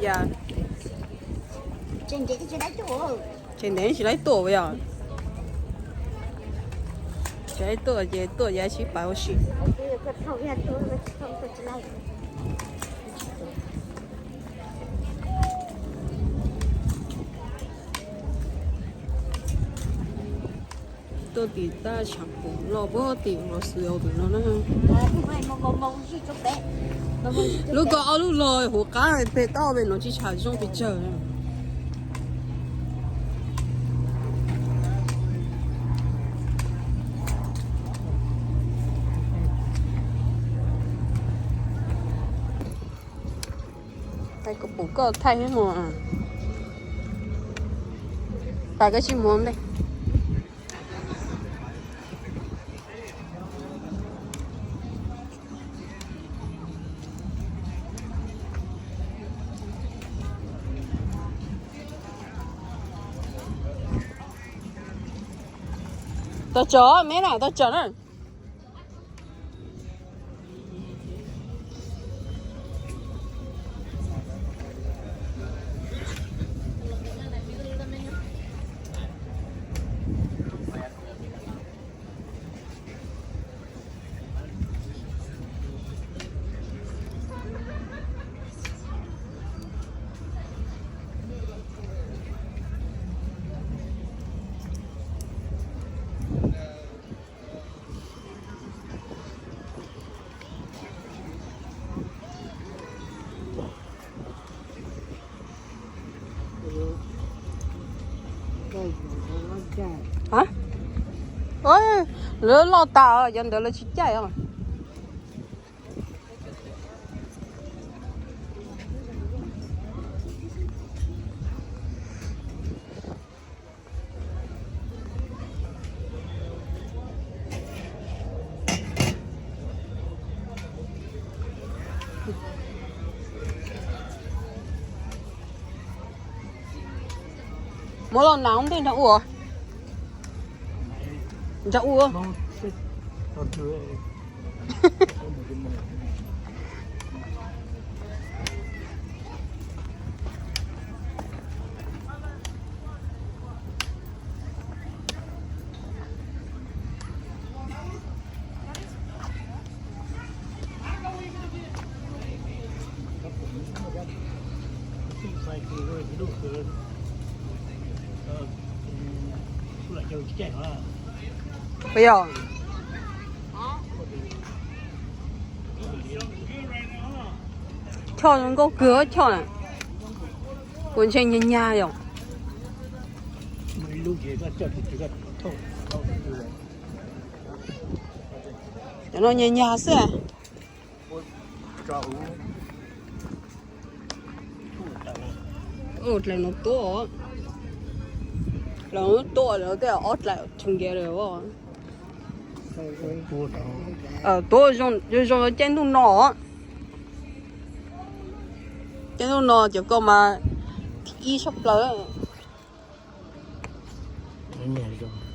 Ya. Ces ntev tsis laib tuaj yog? Tsis laib tuaj ces tuaj yav sib pab ua si. Tuaj tim taj tshav puv los puag tim los xwb tus no na. Lub ko ob lub los huv qab pem toj pem no tsis tshav zoo pes tsawg. Thaij koj pum koj thaij mus. Pab koj tsis mus ntej. Tau tso me na, tau tso na. Lawv loj tas, cov ntawd lawv tsis caij os. Muab los nas ntej nrog ua. Nrog ua. Puas yog? Choj zoo nkauj kawg choj na. Kuv ntshe nyag nyag yom. Cov no nyag nyag xwb. Dlaws no tuab, dlaws no tuab lawm tej ob dlaws tshee nkias lawm. Tuab zoo zoo caij ntuj no. Caij ntuj no cov ko mas thib ib tshaj plaws.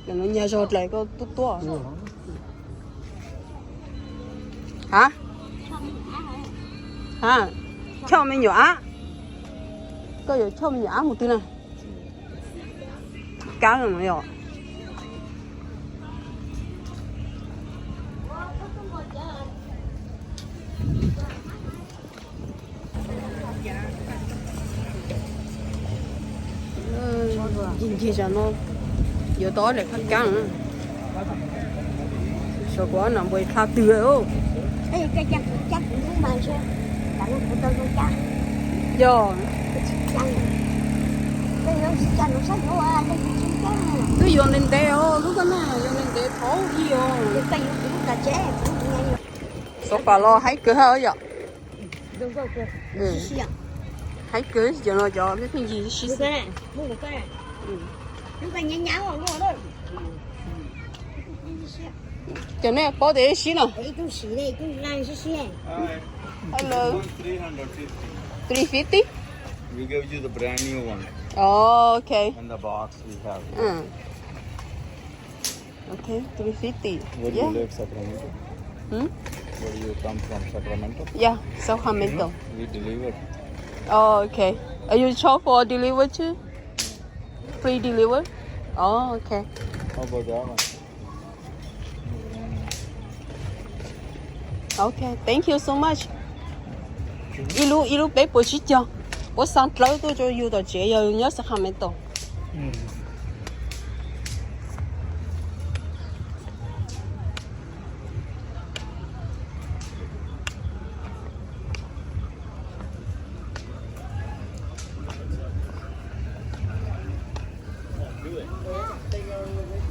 Cov no nyag zog dlaws ko tuab tuab. Ha? Ha? Choj me nyuam ab. Koj yuav choj me nyuam ab mus twg na? Kab no yom. Ncig ncig zog no yuav tau ob daim phab kab. Xyov kuv ob nam npua dha twg. Yog. Twb yuav ntev ntev os, lub koj na yuav ntev ntev thaum ub os. Xov pas los haib kawg hab yom. Haib kawg cov no cov pheej pheej yig sib xwb. Cov nej paub tias sib no. Hello. Three fifty? Oh, okay. Okay, three fifty. Yeah. Hmm? Where you come from, Sacramento? Yeah, Sacramento. We deliver. Oh, okay. Are you charge for deliver too? Free deliver? Oh, okay. How about that one? Okay, thank you so much. Ib lub, ib lub peb puas tsib caug. Puab xa dlawb tuaj rau yus tom tsev yog nyob Sacramento.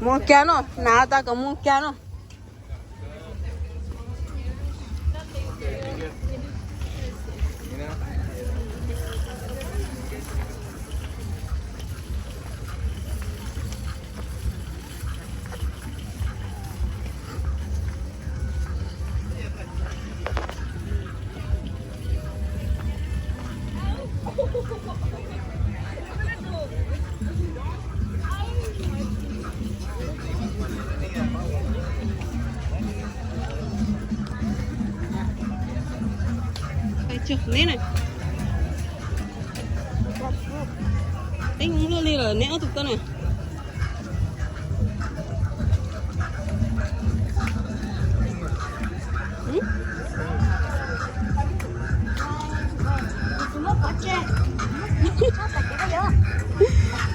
Mus kag no, hnav tas kom mus kag no. Teb luaj li lawm neb ob tug koj na.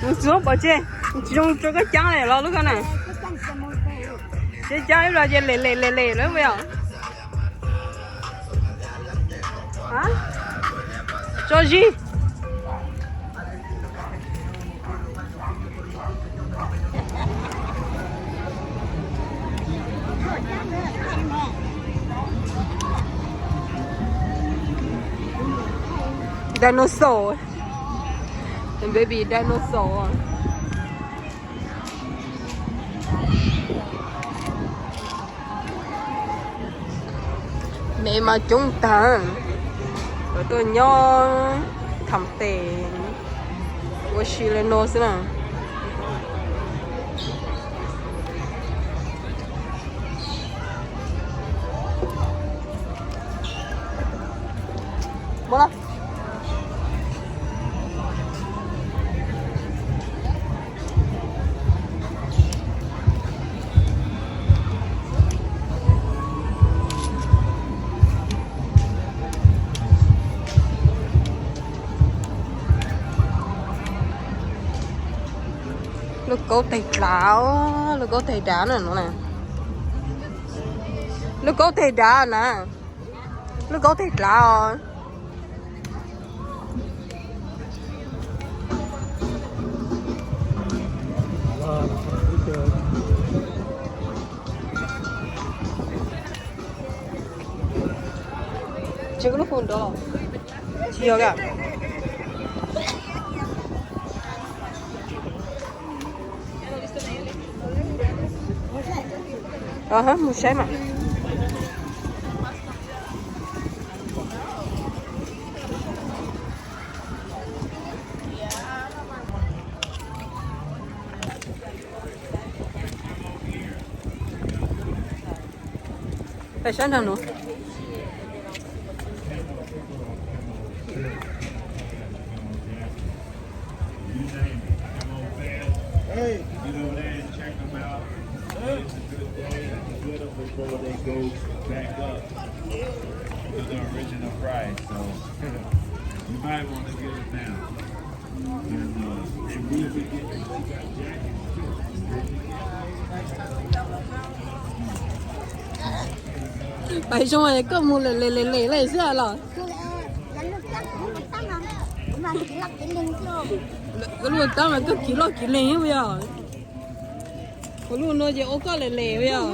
Mus txiv pov tseg, tsis zoo rau koj caab los lub koj na. Ces caab ib los ces lem lem lem lem lawm puas yog? Tso zis. Dinosaur. Baby dinosaur. Mev mas coob tag, lawv tuaj nyob tham tes ua si li no xwb na. Lub kaub teg dlav, lub kaub teg dlav na no na. Lub kaub teg dlav na. Lub kaub teg dlav os. Tsis lub hu nrov los tsis yog a. Mus saib mas. Peb sab nraag nuav. Hey, get over there and check them out. It's a good day. It's good before they go back up to the original price. So you might want to get them now. And, uh, and we'll be getting, we got jackets too. Pais zoo koj mus lem lem lem lem xwb los. Koj lub tab mas koj kiv loj kiv leeg puas yog? Kuv lub no ces ua koj lem lem puas yog?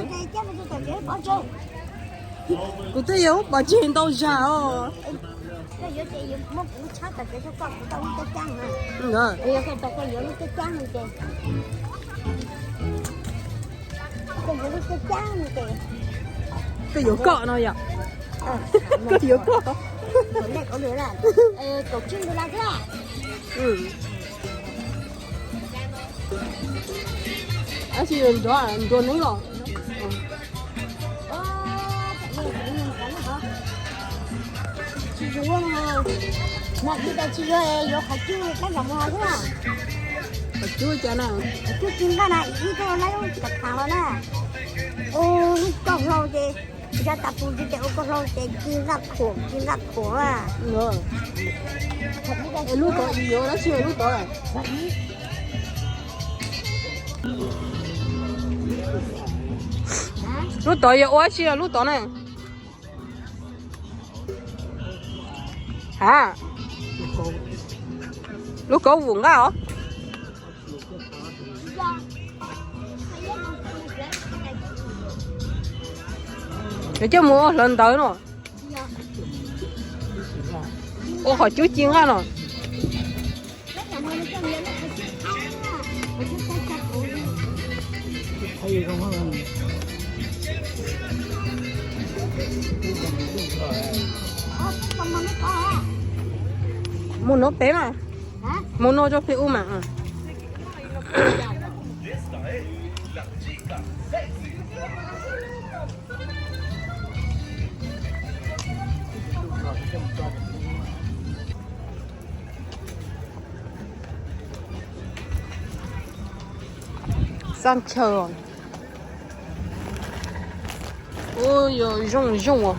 Kuv twb yuav pov tseg ntau zag os. Koj yuav koj no yom? Koj yuav koj. Tab sis nrov, nrov neeb los. Tsis yuav, no ib tais tsis yuav, yuav qhov cub tab tom mus hauv xwb. Qhov cub cas na? Qhov cub ci nqaj na, ib tug lab lub kav khav los na. Ua lub kauj hlau ces, cov tas pus ces ua kauj hlau ces ci nqaj khuam, ci nqaj khuam. Lub tod yuav dab tsi lub tod? Lub tod yog ua dab tsi lub tod na? Ha, lub kauj vum nqaj os. Coj mus ua hlawv ntawv no. Ua qhov cub ci nqaj no. Mus no peb mas. Mus no rau peb ub mas. Xaj chaw os. Ub, yog zoo zoo os.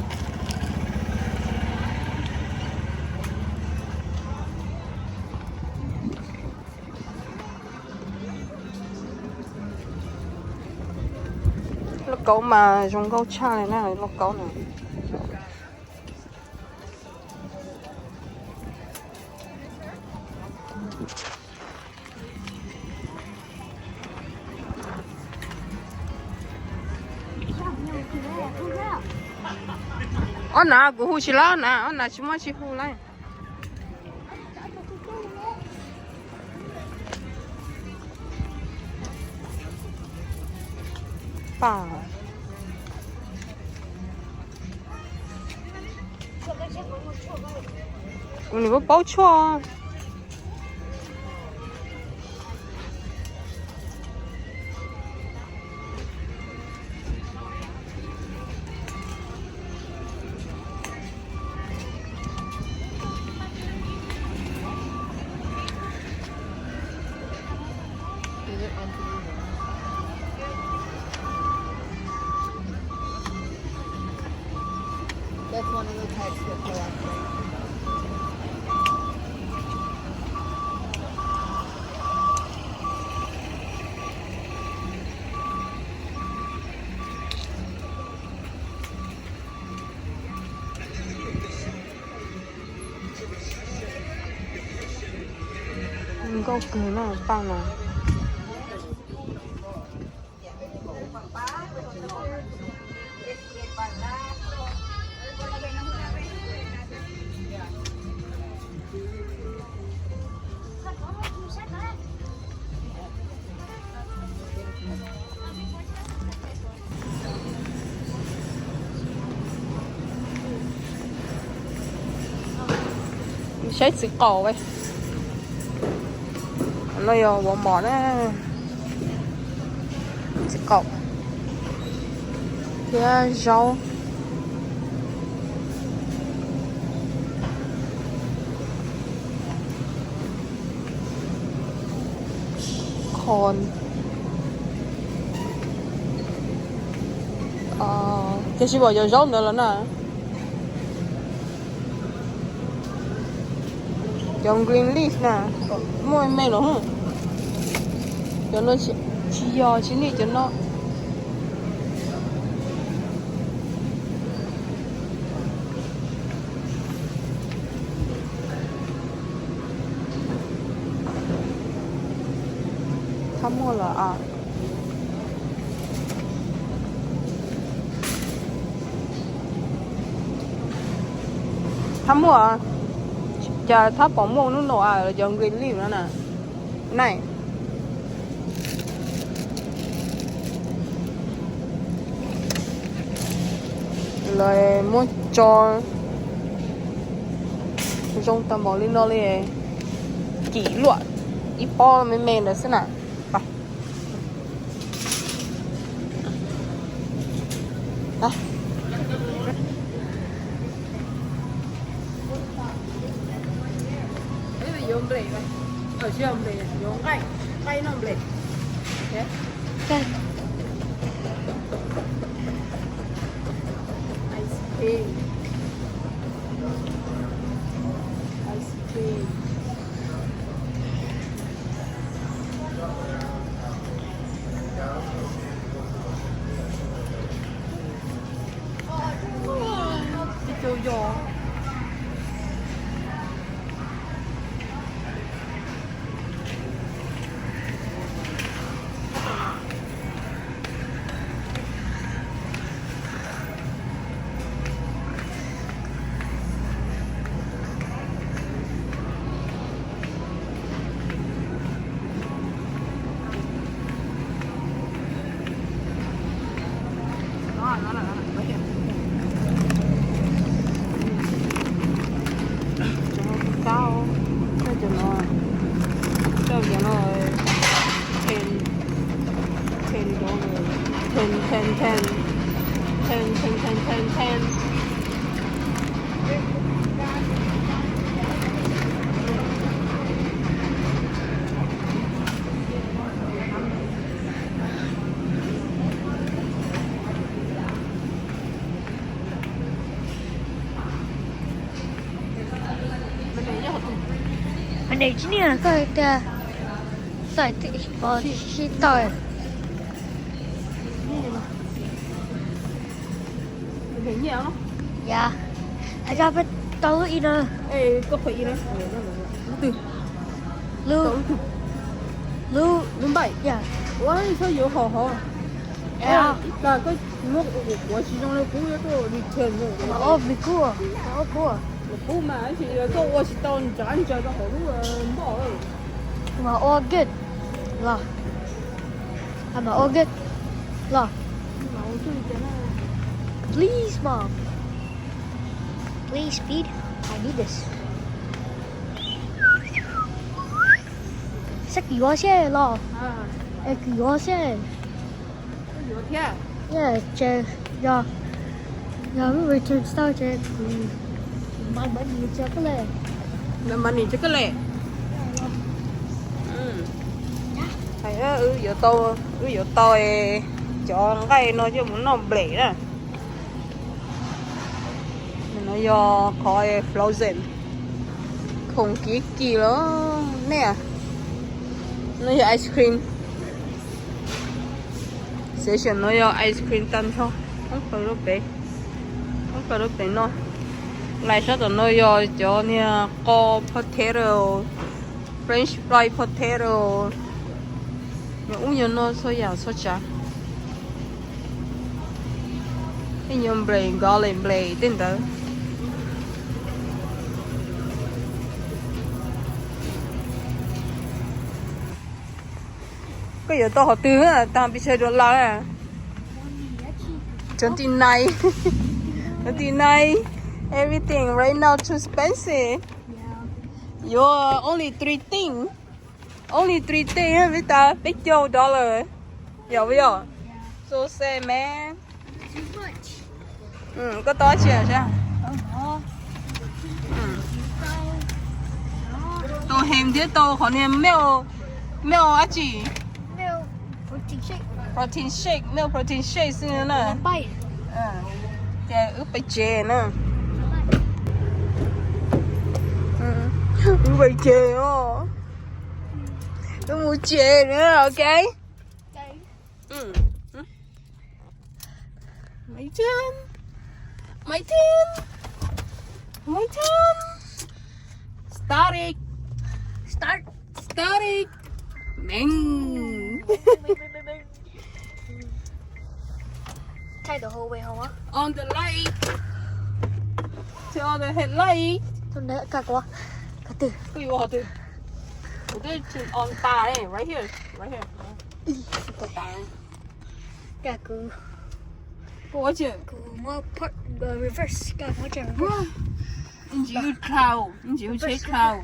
Lauj kaub mas zoo nkauj tshaj li na, lauj kaub no. Ob na kuv hu tsis lab na, ob na tsis muaj tsis hu lawm. Pam. Kuv nim paub paub tshuaj. Nkauj kawg na paj no. Saib txiv qaum, no yog ua mov na, txiv qaum thiab zaub. Corn. Ces tsis pom cov zaub ntawd los na. Cov green leaf na, muaj me los. Cov no tsis yog, tsis nej cov no. Thab muaj los a. Thab muaj, cas thab pom muaj hnub no a, cov green leaf no na. Nai. Lawv muab tso zoo tag npaum li no li. Kim luam ib pob me me ntawd xwb na. Pais. Nplej, nplej, yuav nqaij, nqaij noj nplej. Ice cream. Ice cream. Ib co yog. Cov no kuj qab, cov no, cov no ten, ten dollar, ten, ten, ten, ten, ten, ten, ten, ten. Nws tsis niaj koj tias tawm pov sib tawm. Yog, hais rau peb tau lub ib no. Lub, lub, lub npaim. Ua txhob yuav hov hov. Ib plag koj muab ua tsis zoo li kuv, yuav tuaj return. Mas ua plig kuj, ua kuj. Kuv mas koj ua tsis tau ntsav ntsaws rau hauv lub npoj. Mas ua good los. Mas ua good los. Please, mom. Please, speed. I need this. Saib kis yuav seb los. Es kis yuav seb. Ces yog, yog wb return stuff ces kuv mam li tso koj le. Mam li tso koj le. Hais wb yuav tau, wb yuav tau cov nqaij no coj mus noj nplej na. No yog qhov frozen, khoom kim kim los nej. No yog ice cream. Section no yog ice cream tag nrho. Poob plaws rau pem, poob plaws rau pem no. Lais sab tom no yog cov niag qos potato, French fry potato, nyuag ub nyuag no txhua yam txhua tsav. Tej nyuag nplej, garlic nplej tej ntawd. Koj yuav tau qhov twg tag pes tsawg dollar? Twenty nine. Twenty nine. Everything right now too expensive. Yuav only three things. Only three things, peb tas peb caug dollar. Yog puas yog? So sad, man. Koj tau dab tsi? Tau hem thiab tau qhov niag milk, milk dab tsi? Protein shake, milk protein shake xwb na. Ces wb pais tsev na. Wb pais tsev os. Wb mus tsev na, ok. My turn. My turn. My turn. Start it. Start. Start it. Bang. Take the whole way home á. On the light. Turn on the headlight. Koj yuav qhov twg? Kuv twb on tas, right here, right here. Koj ua tsi? Kuv muab reverse, koj muab reverse. Ntsis cloud, ntsis hu tsheb cloud.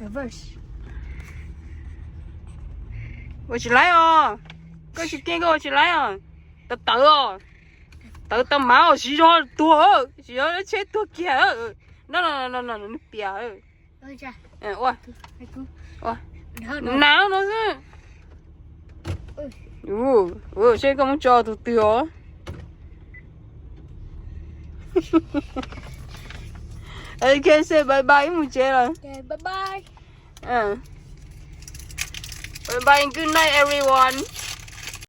Reverse. Ua tsis laib os. Koj tsis keej koj ua tsis laib os. Tawv tawv os. Tawv tau mas os, tsis yog tuag, tsis yog tsheb tuag kiag. No no no no, nws piam. Ua, ua, nav no xwb. Ua, seb koj muab tso tus twg os. Ok, say bye bye ib mus tsev lawm. Bye bye, good night everyone.